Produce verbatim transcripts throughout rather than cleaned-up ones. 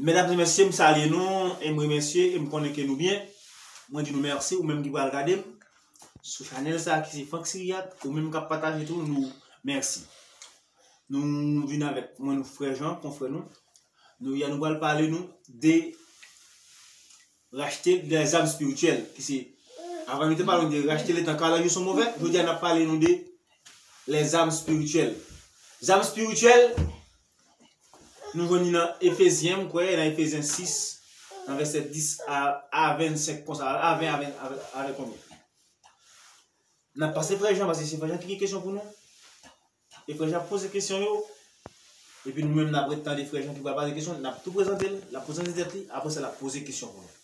Medam e mesye, m salye nou e m remèsye e m konnen ke nou byen. Mwen di nou mèsi, ou menm ki pral gade m sou chanèl sa ki se Franck Syriac, ou menm k ap pataje tou, nou mèsi. Nou vin avèk mwen, nou frè Jan, konfrè nou. Nou, ya nou pral pale nou de rachte lèzam espirityèl, ki se, avan nou te pale nou de rachte letan kalayo son move, jodi a n ap pale nou de lèzam espirityèl. Zam espirityèl, nou jwenn li nan Efezyen, m kwè, nan Efezyen sis, nan vèsè dis a, a vennsenk konsa, a ven, a ven, a ven, a ven konbyen? N ap pase frè Jan, paske se frè Jan ki gen kesyon pou nou. E frè Jan ap poze kesyon yo. Epi nou menm n ap ret tande frè Jan ki pral poze kesyon. N ap tou prezante l, l ap prezante tèt li, apre sa l ap poze kesyon pou nou.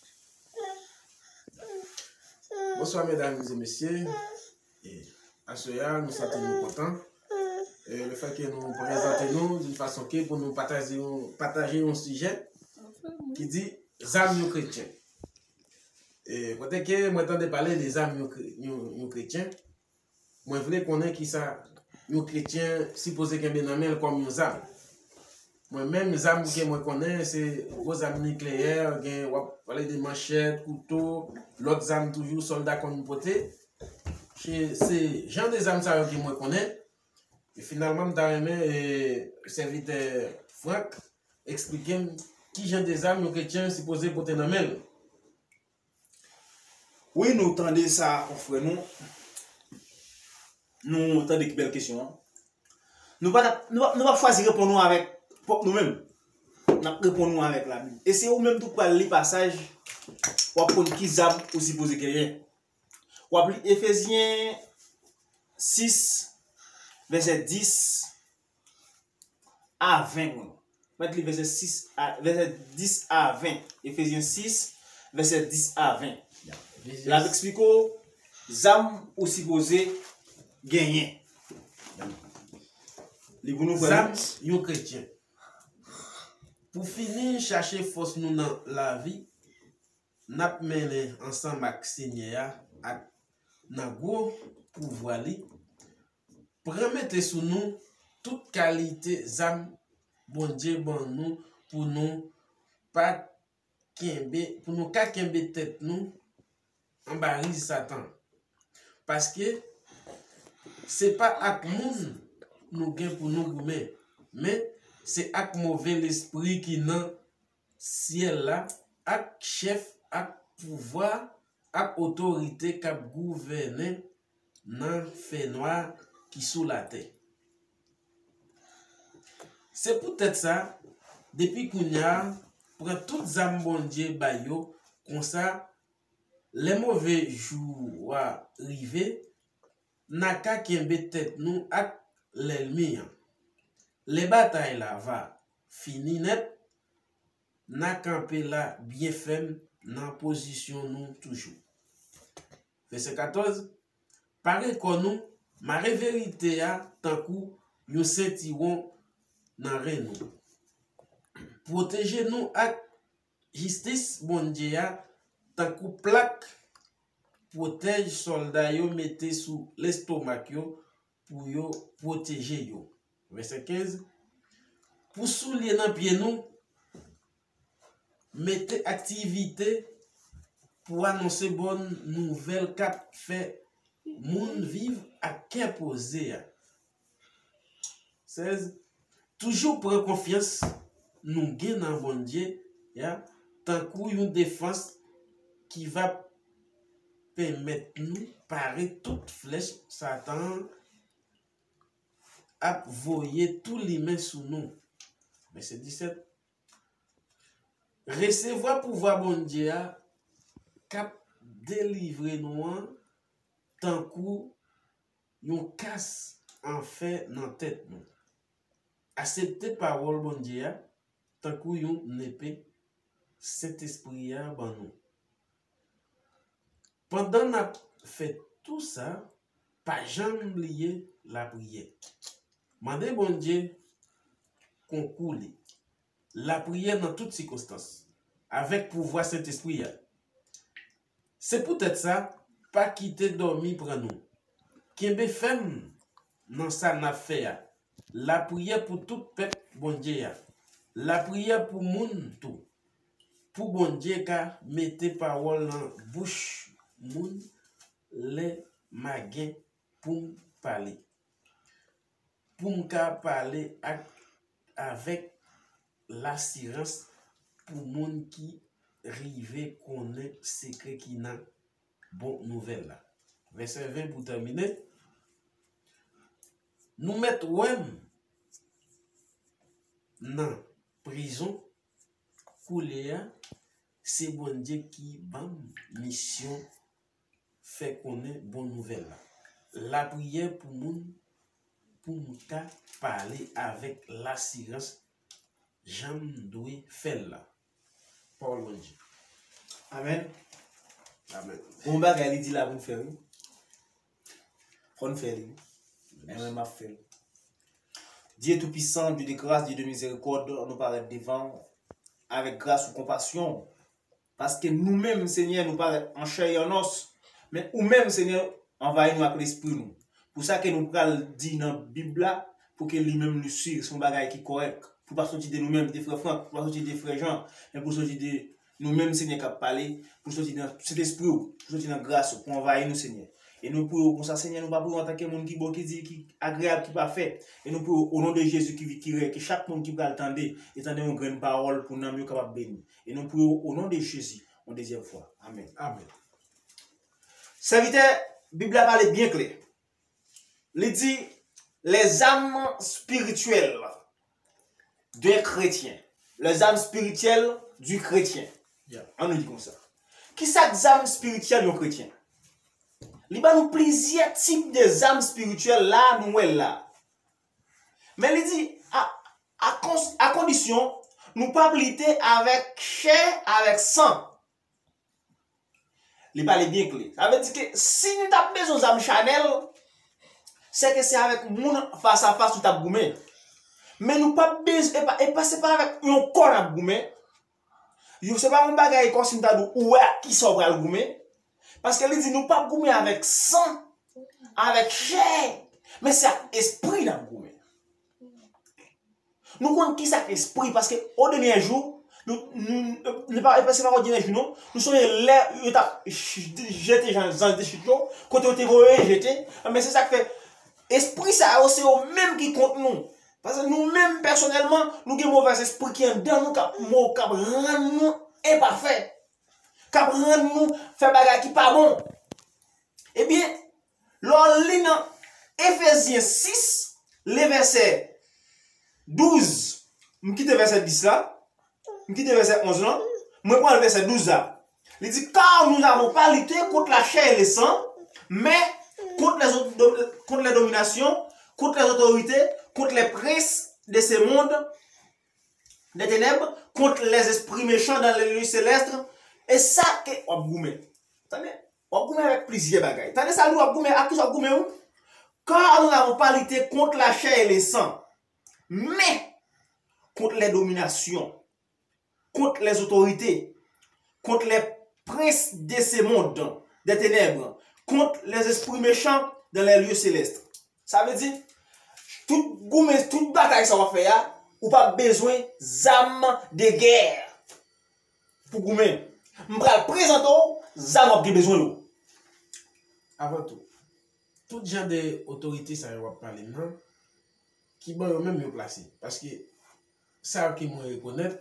Bonswa medam e mesye. E, aswè a, nou santi nou kontan. E, le fè ke nou prezante nou d'une façon ke pou nou pataje yon, pataje yon sijè ki di zam yon kretyen. E, kote ke mwen tande pale de zam yon, kre- yon, yon kretyen, mwen vle konnen kisa yon kretyen sipoze kenbe nan men l kòm yon zam. Mwen menm, zam ke mwen konnen, se gwo zam nikleyè, gen, w ap pale de manchèt, kouto, lòt zam toujou, sòlda konn pote. Se, se jan de zam sa yo ke mwen konnen. E finalman, m ta renmen e, sèvitè Frank eksplike m ki jan de zam yon kretyen sipoze pote nan men l. Wi, nou tande sa, konfrè nou. Nou tande ki bèl kesyon an. Nou pa t ap, nou, pa- nou p ap chwazi reponn nou avèk pwòp nou menm. N ap reponn nou avèk Labib. E se ou menm tou k pral li pasaj, w ap konn ki zam ou sipoze genyen. W ap li Efezyen sis, vèsè dis a ven pou nou. Mèt li vèsè sis a, vèsè dis a ven. Efezyen sis, vèsè dis a ven. L ap eksplike w zam ou sipoze genyen. Li pou nou frè. Zam yon kretyen. Pou fini chache fòs nou nan lavi, n ap mennen ansanm ak Senyè a ak nan gwo pouvwa li. Pran mete sou nou tout kalite zam Bondye ban nou pou nou pa kenbe, pou nou ka kenbe tèt nou anba riz Satan. Paske se pa ak moun nou gen pou nou goumen, men se ak move lespri ki nan syèl la, ak chèf, ak pouvwa, ak otorite k ap gouvènen nan fènwa ki sou latè. Se poutèt sa, depi kounye a, pran tout zam Bondye bay yo, konsa, lè move jou a rive, n a ka kenbe tèt nou ak lènmi an. Lè batay la va fini nèt, n a kanpe la byen fèm nan pozisyon nou toujou. Vèsè katòz, pare kò nou, mare verite a tankou yon sentiwon nan ren nou. Pwoteje nou ak jistis Bondye a tankou plak pwotèj sòlda yo mete sou lestomak yo pou yo pwoteje yo. Vèsè kenz, pou soulye nan pye nou, mete aktivite pou anonse bòn nouvèl k ap fè moun viv ak kè poze a. Sèz, toujou pran konfyans nou gen nan Bondye a tankou yon defans ki va pèmèt nou pare tout flèch Satan ap voye tou limen sou nou. Vèsè disèt, resevwa pouvwa Bondye a k ap delivre nou an tankou yon kas an fè nan tèt nou. Aksepte pawòl Bondye a tankou yon nepe Sentespri a ban nou. Pandan n ap fè tou sa, pa janm bliye lapriyè. Mande Bondye konkou li. Lapriyè nan tout sikonstans, avèk pouvwa Sentespri a. Se poutèt sa, pa kite dòmi pran nou. Kenbe fèm nan sa n ap fè a. Lapriyè pou tout pèp Bondye a. Lapriyè pou moun tou. Pou Bondye ka mete pawòl nan bouch moun lè m a gen pou m pale. Pou m ka pale ak, avèk lasirans pou moun ki rive konnen sekrè ki nan bon nouvèl la. Vèsè ven pou tèmine. Nou mèt wè m nan prizon koulye a, se Bondye ki ban m misyon fè konnen bon nouvèl la. Lapriyè pou moun, pou m ka pale avèk lasirans jan m dwe fè l la. Pawòl Bondye. Amèn. Amèn. Bon bagay li di la pou n fè, wi. Fò n fè li, wi. Mwen menm m ap fè l. Dieu tout-puissant, Dieu de grâce, Dieu de miséricorde, nou parèt devan w avèk gras ou konpasyon. Paske nou menm, Senyè, nou parèt an chè e an nòs. Men ou menm, Senyè, anvayi nou ak lespri nou. Pou sa ke nou pral di nan Bib la, pou ke li menm li swiv, se yon bagay ki kòrèk. Pou pa soti de nou menm, de frè Frank, pou pa soti de frè Jan, men pou soti de nou menm, Senyè, k ap pale, pou soti nan Sentespri w, pou soti nan gras ou, pou anvayi nou, Senyè. E nou priye w konsa, Senyè, nou pa priye w antanke moun ki bon, ki di, ki agreyab, ki pafè. E nou priye w o non de Jezi ki viv, ki rèy, ke chak moun ki pral tande, e tande yon grenn pawòl pou nanm yo kapab beni. E nou priye w o non de Jezi, yon dezyèm fwa. Amèn. Amèn. Sèvitè, Bib la pale byen klè. Li di, les armes spirituelles d'un chrétien. Les armes spirituelles du chrétien. Yeah. Ann nou di konsa. Kisa k zam espirityèl yon kretyen? Li ban nou plizyè tip de zam espirityèl la, nou wè l la. Men li di, a, a kons-, a kondisyon nou p ap lite avèk chè, avèk san. Li pale byen klè. Sa vle di ke si nou t ap bezwen zam chanèl, se ke se avèk moun fas a fas nou t ap goumen. Men nou p ap bezwen, e pa, e pa, se pa avèk yon kò n ap goumen. Yo, se pa yon bagay kòmsi m ta di w, ou wè ak kisa w pral goumen. Paske li di nou p ap goumen avèk san, avèk chè, men se ak espri n ap goumen. Nou konn kisa k espri, paske o dènye jou, nou, nou, nou pa, se pa o dènye jou, non. Nou sonje lè yo t ap ch-, jete jan zanj de chit yo, kote yo te voye jete, men se sa k fè espri sa yo, se yo menm ki kont nou. Paske nou menm, pèsonèlman, nou gen movèzespri ki anndan nou, k ap mo-, k ap rann nou enpafè, k ap rann nou fè bagay ki pa bon. Ebyen, lè w li nan Efezyen sis, le vèsè douz, m kite vèsè dis la, m kite vèsè onz lan, mwen pran vèsè douz la. Li di, car nous n'avons pas lutté contre la chair et le sang, mais contre les, contre les dominations, contre les autorités, contre les princes de ce monde des ténèbres, contre les esprits méchants dans les lieux célestes. E sa ke w ap goumen. Tande? W ap goumen avèk plizyè bagay. Tande sa, nou ap goumen, ak ki sa w ap goumen, wi? Car nous n'avons pas lutté contre la chair et le sang, mais contre les dominations, contre les autorités, contre les princes de ce monde des ténèbres, contre les esprits méchants dans les lieux célestes. Sa vle di, tout goumen, tout batay sa w ap fè a, ou p ap bezwen zam de gè pou goumen. M pral prezante w zam w ap gen bezwen yo. Avan tou, tout jan de otorite sa yo w ap pale m nan, ki bò yo menm yo plase? Paske sa ke mwen rekonèt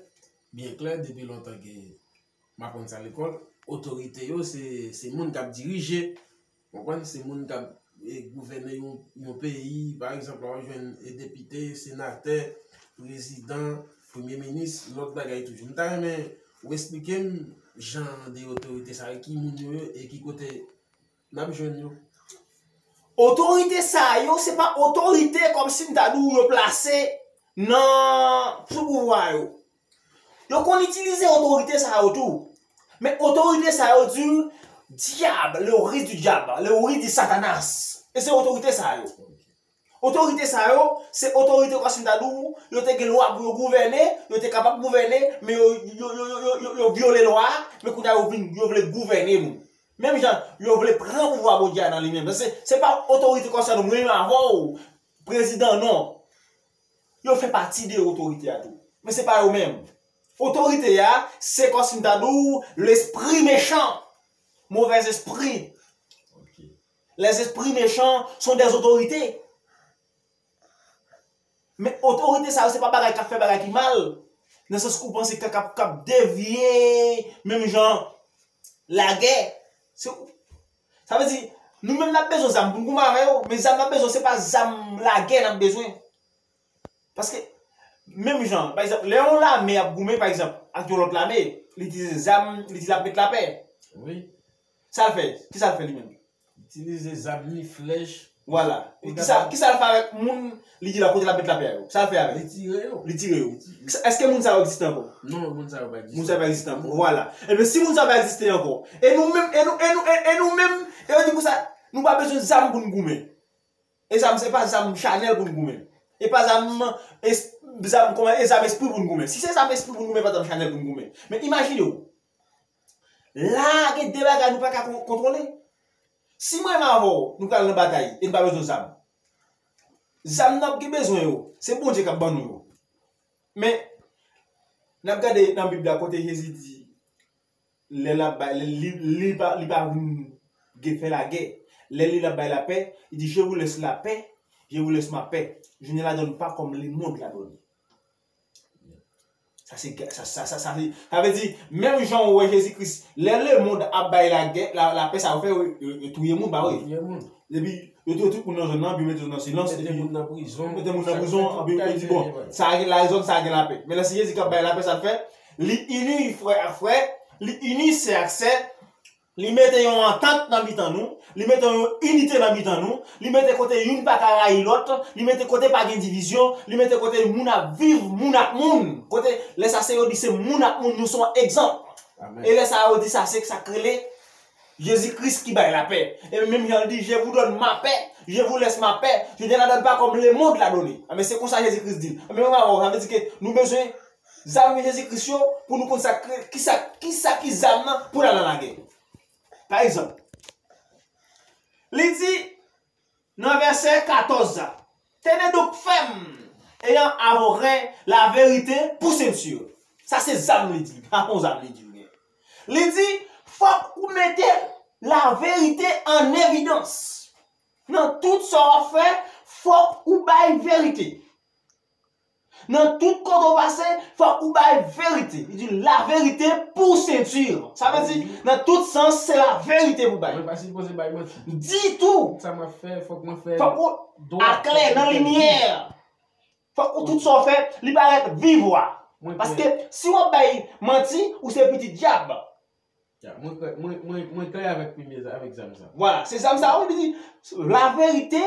byen klè depi lontan ke m aprann sa lekòl, otorite yo se, se moun k ap dirije, konprann, se moun k ap, e, gouvène yon, yon peyi. Pa egzanp, w ap jwenn, e, depite, senatè, prezidan, premye minis, lòt bagay toujou. M ta renmen ou eksplike m jan de otorite sa yo, ki moun yo ye, e ki kote n ap jwenn yo. Otorite sa yo, se pa otorite kòmsi m ta di w yo plase nan sou pouvwa yo. Yo konn itilize otorite sa yo tou. Men otorite sa yo di dyab, le ris du diable, le ris di Satanas. E se otorite sa yo. Otorite sa yo, se otorite kòmsi m ta di w, yo te gen lwa pou yo gouvène, yo te kapab gouvène, men yo, yo, yo vyole lwa a, men kounye a yo vin, yo vle gouvène nou. Menm jan yo vle pran pouvwa Bondye a nan li menm. Se, se pa otorite kòmsa non, mwen menm avè w, prezidan non. Yo fè pati de otorite a tou. Men se pa yo menm. Otorite a, se kòmsi m ta di w, lespri mechan. Mauvais esprit. Les esprits méchants sont des autorités. Men otorite sa yo, se pa bagay k ap fè bagay ki mal. Nan sans ke w panse k ap, k ap devye, menm jan lagè. Se, sa vle di, nou menm n ap bezwen zam pou n goumen avè yo, men zam n ap bezwen, se pa zam lagè n ap bezwen. Paske, menm jan, pa egzanp, lè yon lame ap goumen, pa egzanp, ak yon lòt lame, li itilize zam, li di l ap met lapè. Wi. Sa l fè? Kisa l fè li menm? Itilize zam li, flèch. Vwala. E kisa, kisa l fè avèk moun, li di la kote l ap met lapè a yo? Sa l fè avèk? Li tire yo. Li tire yo. Èske moun sa yo egziste ankò? Non, moun sa yo pa egziste. Moun sa yo pa egziste ankò. Vwala. Ebyen, si moun sa yo pa egziste ankò, e nou menm, e nou, e nou, e, e nou menm, e yo di konsa, nou pa bezwen zam pou n goumen. E zam, se pa zam chanèl pou n goumen. E pa zam, es-, zam, kòman, e zam espri pou n goumen. Si se zam espri pou n goumen, e pa zam chanèl pou n goumen. Men imajine w, la, gen de bagay nou pa ka kon-, kontwole. Si mwen menm avè w, nou pral nan batay, e n pa bezwen zam. Zam n ap gen bezwen yo, se Bondye k ap ban nou yo. Men, n ap gade nan Bib la kote Jezi di, lè l ap bay, lè li, li pa, li pa vin gen fè lagè. Lè li, l ap bay lapè, li di, "Je vous laisse la paix, je vous laisse ma paix. Je ne la donne pas comme le monde la donne." Sa se, sa, sa, sa, sa, se, sa vle di, menm jan ou wè Jezi Kris, lè lemonn ap bay lagè, la, lapè sa yo fè, yo, yo, yo touye moun, pa vre? Yo touye moun. Epi, yo touye tout moun nan zòn nan, epi yo mete yo nan silans, mete epi moun nan prizon, mete moun nan prizon, epi yo di, "Bon, sa a gen la zòn, sa a gen lapè." Men lè se Jezi k ap bay lapè, sa l fè, li ini frè ak frè, li ini sè ak sè, li mete yon antant nan mitan nou, li mete yon inite nan mitan nou, li mete kote youn pa ka rayi lòt, li mete kote pa gen divizyon, li mete kote moun ap viv moun ak moun. Kote, lè sa se yo di se moun ak moun, nou se yon egzanp. Amèn. E lè sa yo di sa, se sa k rele Jezi Kris ki bay lapè. E menm jan l di, "Je vous donne ma paix, je vous laisse ma paix, je ne la donne pas comme le monde la donne." Anben, se konsa Jezi Kris di l. Anben, mwen pa wè, sa vle di ke nou bezwen zam Jezi Kris yo pou nou konn sa, kisa, kisa ki zam nan pou n al nan lagè. Pa egzanp, li di nan vèsè katòz la, "Tenez donc ferme, ayant à vos reins la vérité pour ceinture." Sa se zam li di, pa yon zam li di, li di, fòk ou mete laverite an evidans. Nan tout sa w ap fè, fòk ou bay verite. Nan tout kote w pase, fòk ou bay verite. Li di, "La vérité pour ceinture." Sa vle di, nan tout sans, se laverite pou bay. Mwen pa sipoze bay manti. Ditou. Tout sa mwen fè, fòk mwen fè. Fòk ou aklè nan limyè. Fòk ou tout sa w fè, li parèt vivwa. Paske si w ap bay manti, ou se pitit dyab. Ya, mwen klè, mwen, mwen, mwen klè avèk premye, avèk zam sa. Vwala, se zam sa, wi, li di, "La vérité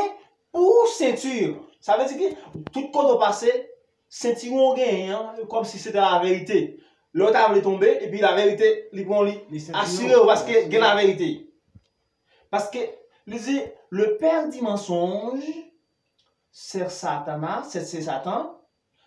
pour ceinture." Sa vle di ki, tout kote w pase, sentiwon w genyen an, kòmsi se te laverite. Lè w ta vle tonbe, epi laverite, li pran li, asire w, paske gen laverite. Paske, li di, "Le père du mensonge, c'est Satanas, c'est, c'est Satan.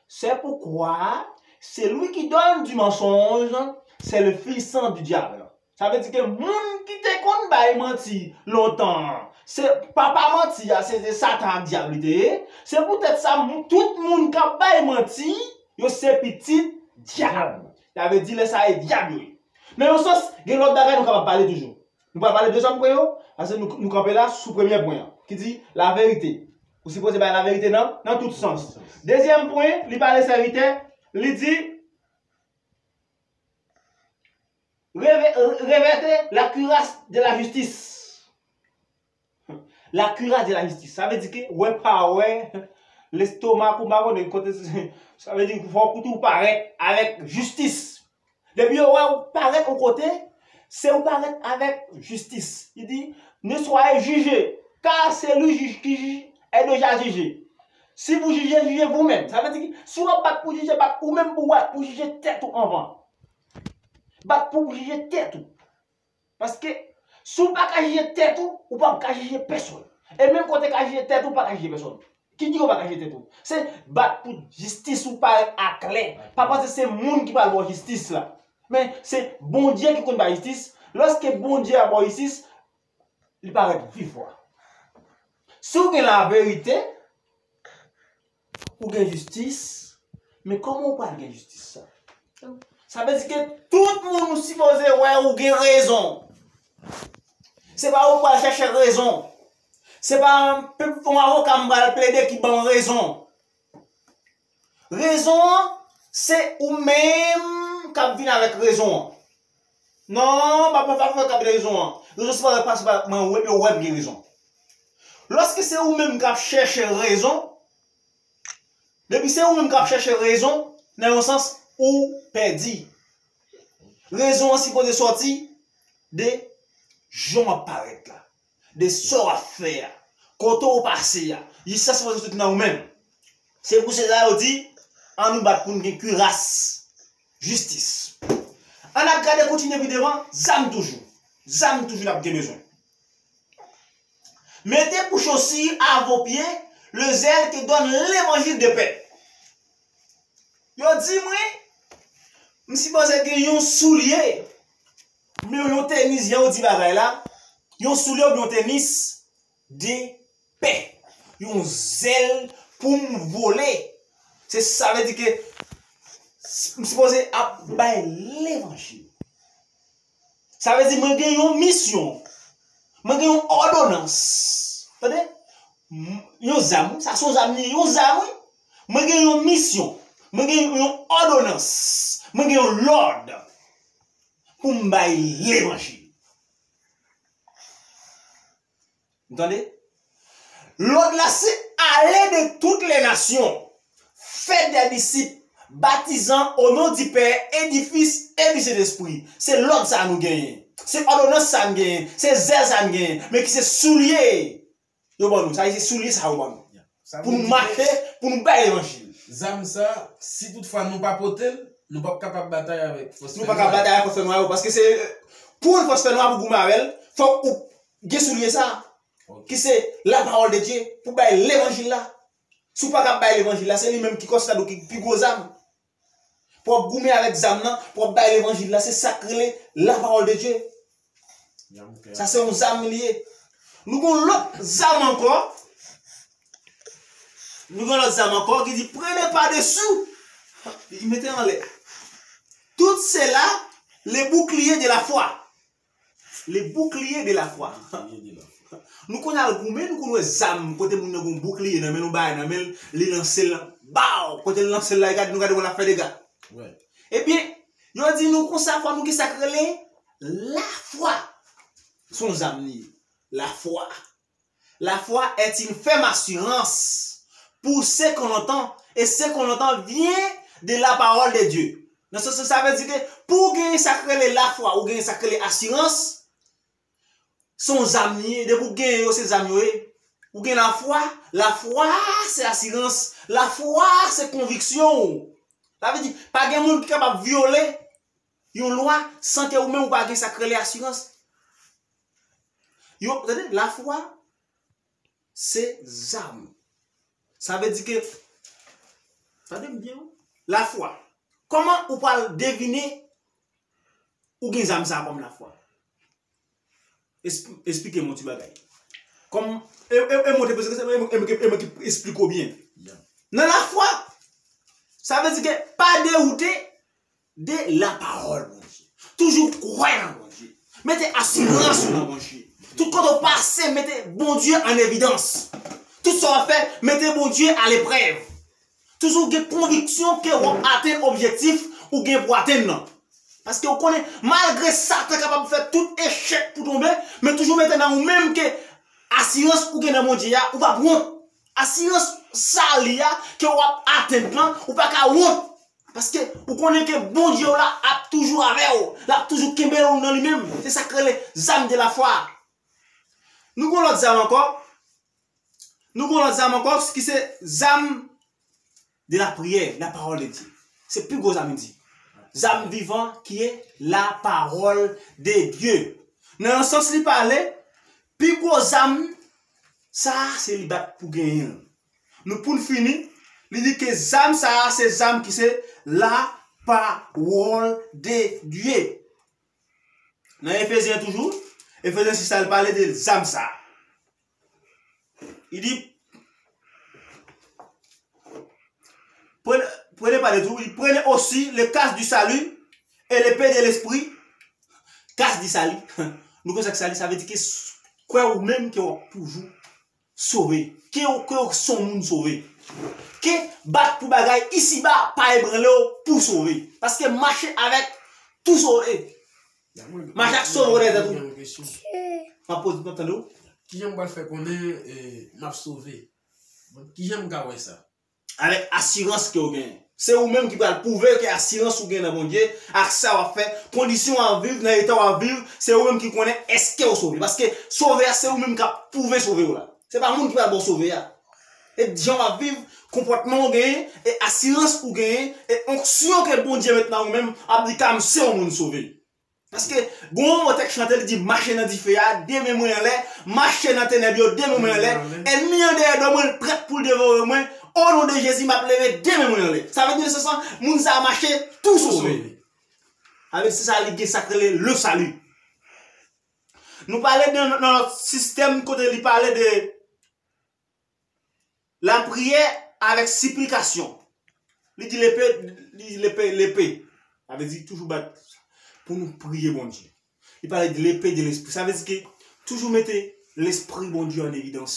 C'est pourquoi celui qui donne du mensonge, c'est le fils du diable." Sa vle di ke moun ki te konn bay manti lontan an, se papa manti a, se, se Satan ak dyab li te ye. Se poutèt sa, mou-, tout moun k ap bay manti, yo se pitit dyab. Sa vle di lè sa e dyab yo ye. Nan yon sans, gen lòt bagay nou kapab pale toujou. Nou pral pale de sa pou yo, paske nou, nou kanpe la sou premye pwen an, ki di laverite. Ou sipoze bay laverite nan, nan tout sans. Dezyèm pwen, li pale sèvitè, li di, reve-, revêtez la cuirasse de la justice. La cuirasse de la justice. Sa vle di ke, wè pa wè, lestomak ou pa konnen kote, sa vle di, fòk ou tou parèt avèk jistis. Depi yo wè ou parèt yon kote, se ou parèt avèk jistis. Li di, ne soyez jugés, car celui juge qui juge est déjà jugé. Si vous jugez, jugez vous-même. Sa vle di, si w ap bat pou jije, bat ou menm pou bat pou jije tèt ou anvan. Bat pou jije tèt ou. Paske, si w pa ka jije tèt ou, ou p ap ka jije pèsonn. E menm kote ka jije tèt ou, pa ka jije pèsonn. Ki di w pa ka jije tèt ou? Se bat pou jistis ou parèt aklè. Pa panse se moun ki pral ba w jistis la. Men se Bondye ki konn bay jistis. Lòske Bondye a ba w jistis, li parèt vivwa. Si w gen laverite, ou gen jistis, Men kòman ou pral gen jistis sa? Sa vle di ke tout moun ou sipoze wè ou gen rezon. Se pa ou pral chèche rezon. Se pa yon avoka m pral plede ki ban m rezon. Rezon an, se ou menm k ap vin avèk rezon an. Non, pa pran favè k ap gen rezon an. Rezon se pa, pa, se pa mwen wè, yo wè m gen rezon. Lòske se ou menm k ap chèche rezon, depi se ou menm k ap chèche rezon, nan yon sans, ou pèdi. Rezon an sipoze sòti de jan w ap parèt la, de sa w ap fè a, kote w pase a. Jistis la sipoze sòti nan ou menm. Se pou se sa yo di, ann nou bat pou n gen kiras jistis. Ann ap gade kontinye pi devan, zam toujou. Zam toujou n ap gen bezwen. Mettez pour chaussures à vos pieds le zèle qui donne l'évangile de paix. Yo di mwen, m sipoze gen yon soulye, men yon tenis, jan yo di bagay la, yon soulye oubyen yon tenis de pè, yon zèl pou m vole. Se sa vle di ke m sipoze ap bay levanjil. Sa vle di mwen gen yon misyon. Mwen gen yon òdonans. Tande? M- Yon zam, sa se yon zam li ye, yon zam, wi. Mwen gen yon misyon. Mwen gen yon òdonans. Mwen gen yon lòd pou m bay levanjil. Ou tande? Lòd la se aller de toutes les nations, faites des disciples, baptisant au nom du Père et du Fils et du Saint-Esprit. Se lòd sa nou genyen. Se òdonans sa n genyen. Se zèl sa n genyen. Men ki se soulye yo ban nou. Sa se soulye sa yo ban nou. Pou nou mache, pou nou bay levanjil. Zam sa, si toutfwa nou pa pote l, nou p ap kapab batay avèk fòs fènwa yo. Nou pa ka batay avèk fòs fènwa yo, paske se pou fòs fènwa pou goumen avè l, fòk ou gen soulye sa, ki se la parole de Dieu, pou bay levanjil la. Si w pa ka bay levanjil la, se li menm ki kòs la, donk ki pi gwo zam. Pou w ap goumen avèk zam nan, pou w ap bay levanjil la, se sa k rele la parole de Dieu. Sa se yon zam li ye. Nou gon lòt zam ankò. Nou gon lòt zam ankò ki di, prenez par-dessus. Li mete anlè. Tout cela, le bouclier de la foi. Le bouclier de la foi. Nou konn al goumen, nou konn wè zam, kote moun nan gon boukliye nan men l, yon bagay nan men l, li lanse l, baw, kote l lanse l la, gade, nou gade wè l ap fè dega. Ebyen, yo di nou konsa, fò nou gen sa k rele lafwa. Se yon zam li ye. Lafwa. La foi est une ferme assurance pour ce qu'on entend, et ce qu'on entend vient de la parole de Dieu. Nan sans sa, sa vle di ke pou w genyen sa k rele lafwa, ou genyen sa k rele asirans, se yon zam li ye. Depi w genyen yo, se zam yo ye. Ou gen lafwa, lafwa se asirans, lafwa se konviksyon w. Sa vle di, pa gen moun ki kapab vyole yon lwa san ke ou menm ou pa gen sa k rele asirans. Yo, tande, lafwa se zam. Sa vle di ke, tande m byen, wi. Lafwa. Kòman ou pral devine ou gen zam sa a kòm lafwa? Espl- Esplike m yon ti bagay. Kòm, e, e, e mwen te poze kesyon, e mwen, e mwen, e mwen ki esplike w byen. Nan lafwa, sa vle di ke pa dewoute de lapawòl Bondye. Toujou kwè nan Bondye. Mete asirans ou nan Bondye. Tout kote w pase, mete Bondye an evidans. Tout sa w ap fè, mete Bondye a leprèv. Toujou gen konviksyon ke w ap atenn objektif ou gen pou atenn nan. Paske w konnen, malgre Satan kapab fè tout echèk pou tonbe, men toujou mete nan ou menm ke asirans ou gen nan Bondye a, ou p ap wont. Asirans sali a ke w ap atenn lan, ou pa ka wont. Paske ou konnen ke Bondye w la ap toujou avè w. L ap toujou kenbe w nan li menm. Se sa k rele zam de la foi. Nou gon lòt zam ankò. Nou gon lòt zam ankò ki se zam de la prière, la parole de Dieu. Se pi gwo zam li di. Zam vivan ki ye la parole de Dieu. Nan yon sans li pale, pi gwo zam sa a se li bat pou genyen l. Nou pou n fini, li di ke zam sa a se zam ki se la parole de Dieu. Nan Efezyen toujou, Efezyen sis la, li pale de zam sa a. Li di, pran, Prenez pas de tout, prenez aussi le casque du salut et l'épée de l'esprit. Casque du salut. Nou konn sa k salut, sa vle di ke s- kwè ou menm ke w ap toujou sove. Ke w, ke w se yon moun sove. Ke bat pou bagay isiba pa ebranle w pou sove. Paske mache avèk tou sove. Mache ak sove w nan tèt ou. M ap poze, m ap tande w. Kijan m pral fè konnen eh, m ap sove? Bon, kijan m ka wè sa? Avèk asirans ke w genyen. Se ou menm ki pral pwouve ke asirans ou gen nan Bondye, ak sa w ap fè, kondisyon w ap viv, nan eta w ap viv, se ou menm ki konnen èske w sove. Paske sove a, se ou menm k ap pwouve sove w la. Se pa moun ki pral ba w sove a. E jan w ap viv, konpòtman w genyen, e asirans ou genyen, e onksyon ke Bondye met nan ou menm, ap di ka m se yon moun sove. Paske gon mo tèks chante li di mache nan dife a, de men mwen anlè, mache nan tenèb yo, de men mwen anlè, ènmi an dèyè do mwen, l prèt pou l devore mwen, o non de Jezi m ap leve de men mwen anlè. Sa vle di nan sans lan, moun sa a mache tou sove. Avèk se sa li gen sa k rele le salut. Nou pale de nan lòt sistèm kote li pale de lapriyè avèk siplikasyon. Li di lepe, li di lepe, lepe. Sa vle di toujou bat pou nou priye Bondye. Li pale de lepe de lespri. Sa vle di ke toujou mete lespri Bondye an evidans.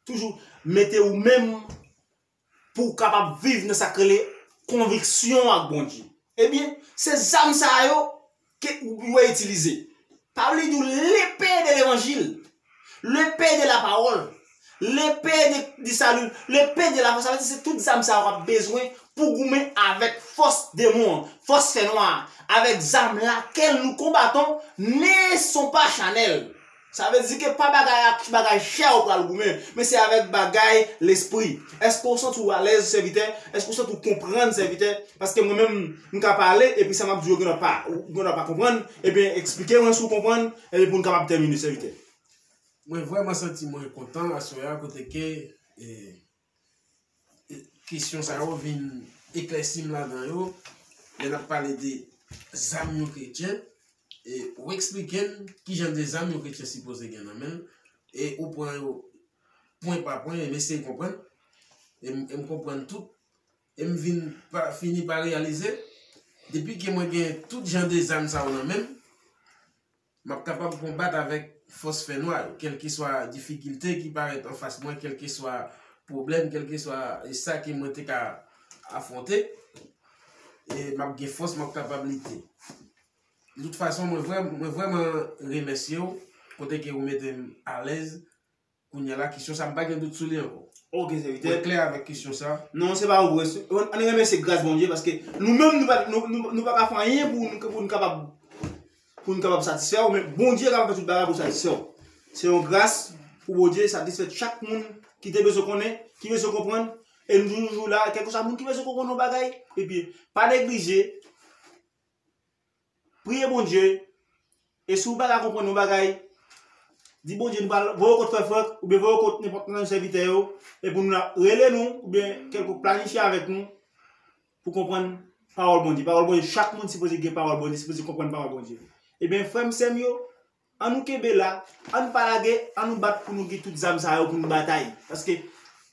Toujou mete ou menm pou w kapab viv nan sa k rele konviksyon ak Bondye. Ebyen, se zam sa yo ke ou dwe itilize. Pawòl li di w lepe de levanjil, lepe de lapawòl, lepe de, di sali, lepe de lafwa. Sa vle di se tout zam sa yo w ap bezwen pou goumen avèk fòs demon an, fòs fènwa a, avèk zam laquelle nous combattons ne sont pas charnelles. Sa vle di ke pa bagay ak bagay chè ou pral goumen, men se avèk bagay lespri. Èske w santi w alèz, sèvitè? Èske w santi w konprann, sèvitè? Paske mwen menm, m ka pale, epi sa m ap di yo, gen dwa pa, gen dwa pa konprann, ebyen, eksplike mwen si w konprann, epi pou n kapab tèmine, sèvitè. Mwen vrèman santi mwen kontan aswè a, kote ke, e, kesyon sa yo vin eklèsi m ladan yo. Lè n ap pale de zam yon kretyen, e ou eksplike n kijan de zam yon kretyen sipoze gen nan men l, e ou pran yo pwen pa pwen, e m eseye konprann, e m, e m konprann tout, e m vin pa, fini pa reyalize, depi ke mwen gen tout jan de zam sa yo nan men m, m ap kapab konbat avèk fòs fènwa yo, kèlkeswa difikilte ki parèt anfas mwen, kèlkeswa pwoblèm, kèlkeswa e sa ke mwen te ka afwonte, e m ap gen fòs, m ap kapab lite. De tout fason, mwen vrè, mwen vrèman remèsye w, kote ke ou mete m alèz, kounye a la, kesyon sa, m pa gen dout sou li ankò. Ok, sèvitè. Mwen klè avèk kesyon sa. Non, se pa ou vre. Ann remèsye gras Bondye, paske nou menm, nou pa, nou, nou, nou pa ka fè anyen pou nou, pou nou kapab, pou nou kapab satisfè w, men Bondye kapab fè tout bagay pou satisfè w. Se yon gras pou Bondye satisfè chak moun ki te bezwen konnen, ki bezwen konprann, e nou toujou la, kèlkeswa moun ki bezwen konprann yon bagay, epi pa neglije, priye Bondye, e si w pa ka konprann yon bagay, di Bondye nou pral voye w kot frè Frank, oubyen voye w kot nenpòt nan sèvitè yo, e pou nou rele nou, oubyen kèlkonk planifye avèk nou, pou konprann pawòl Bondye. Pawòl Bondye, chak moun sipoze gen pawòl Bondye, sipoze konprann pawòl Bondye. Ebyen, frè m, sè m yo, ann nou kenbe la, ann pa lage, ann nou bat pou nou gen tout zam sa yo pou nou batay. Paske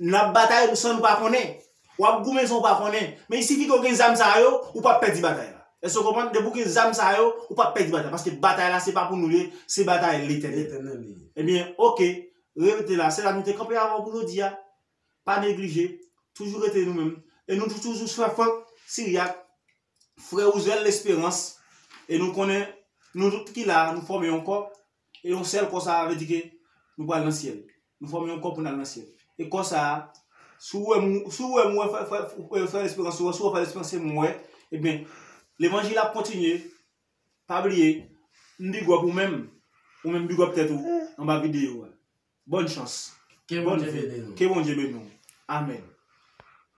n ap batay san nou pa konnen. W ap goumen san w pa konnen. Men il sifi ke w gen zam sa yo, ou p ap pèdi batay la. Èske w konprann? Depi w gen zam sa yo, ou p ap pèdi batay. Paske batay la, se pa pou nou li ye, se batay Letènèl. Letènèl li ye. Ebyen, oke, rete la. Se la nou te kanpe avè w pou jodi a. Pa neglije. Toujou rete nou menm. E nou tou- toujou frè Frank Siryak, frè Roosevelt Lesperans. E nou konnen, nou tout ki la, nou fòme yon kò. E yon sèl kò sa a vle di ke nou pral nan syèl. Nou fòme yon kò pou n al nan syèl. E kò sa a, si w wè m, si w wè m, wè frè, frè, frè, frè Lesperans, si w wè, si w wè frè Lesperans, se mwen, ebyen, levanjil ap kontinye. Pa bliye, m big up ou menm. Ou menm big up tèt ou anba videyo a. Bòn chans. Ke Bondye beni nou. Ke Bondye beni w. Amèn.